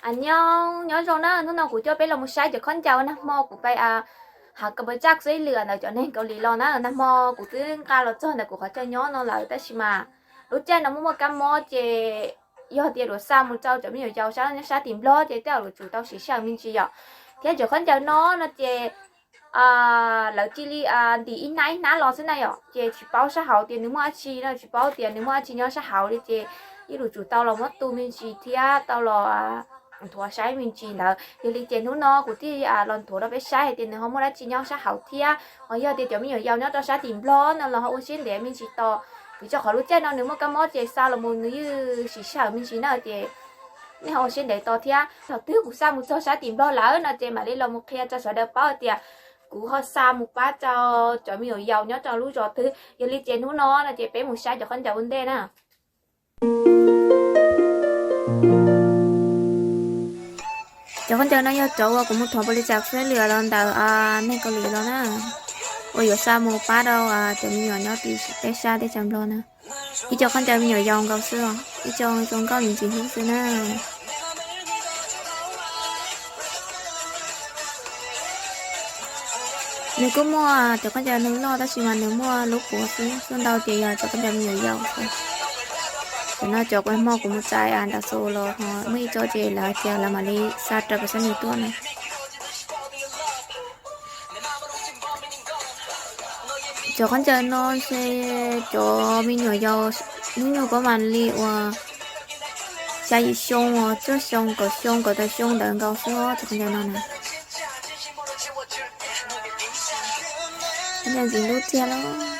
Aws, nyob zoo na, hnub no kuv coj peb los mus saib cov khaub ncaws nag hmo kuv pais hav ka pa tsaj xwb lwm ntawm cov neeg Kaus Lim los na. Nag hmo kuv twb nqa los txog ntawm kuv qhov chaw nyob no lawm tab sis mas lub caij no muaj muaj kab mob ces yog tias luag xa mus rau cov me nyuam yaus sab nyob sab tim Nplog ces tej zaum luag tsum tau siv sij hawm me ntsis yom. Thiab cov khaub ncaws no no ces lawv cia li ntim ib hnab ib hnab los xwb na yom, ces tsis paub sab hauv tias nws muaj dab tsi no, tsis paub tias nws muaj dab tsi nyob sab hauv li ces yeej luag tsum tau los muab tu me ntsis thiab tau los nthuav saib me ntsis ntawd. Yog li ces hnub no kuv thiaj los nthuav rau peb saib hais tias nws ho muaj dab tsi nyob sab hauv thiab ho yog tias cov me nyuam yaus nyob rau sab tim Nplog no los ho ua siab ntev me ntsis tos, vim rau qhov lub caij no nws muaj kab mob ces xa los mus nws yeej siv sij hawm me ntsis na ces nej ho ua siab ntev tos thiab. Thaum twg kuv xa mus txog sab tim Nplog lawm no ces mam li los mus qhia rau sawv daws paub tias kuv ho xa mus pab rau cov me nyuam yaus nyob rau lub zos twg. Yog li ces hnub no no ces peb mus saib cov khaub ncaws ua ntej na. Cov khaub ncaws no yog cov uas kuv mus thov npaum li tsam xwb lwm los ntawm neeg Kaus Lim los na, uas yuav xa mus pab rau cov me nyuam nyob tim teb sab teb chaws Nplog na. Ib co khaub ncaws me nyuam yaus nkaus xwb os, ib co zoo nkauj ntxim ntxim hlub xwb na. Nws kuj muaj cov khaub ncaws neeg loj tab sis mas nws muaj lub puav xwb, txoj ntau ces yog cov khaub ncaws me nyuam yaus xwb. Cov no cov kuv hmo kuv mus txais nram xus los ho muaj ib co ces lawv hais tias lawv mam li xa raws pes xab nws tuaj na. Cov khaub ncaws no ntshe cov me nyuam yaus hnub nyoog pab mam li uas xya yim xyoo, cuaj xyoo, kaum xyoo, kaum tawm xyoo ntawd nkaus xwb cov khaub ncaws no na. Khaub ncaws ntxim hlub tiag lauj.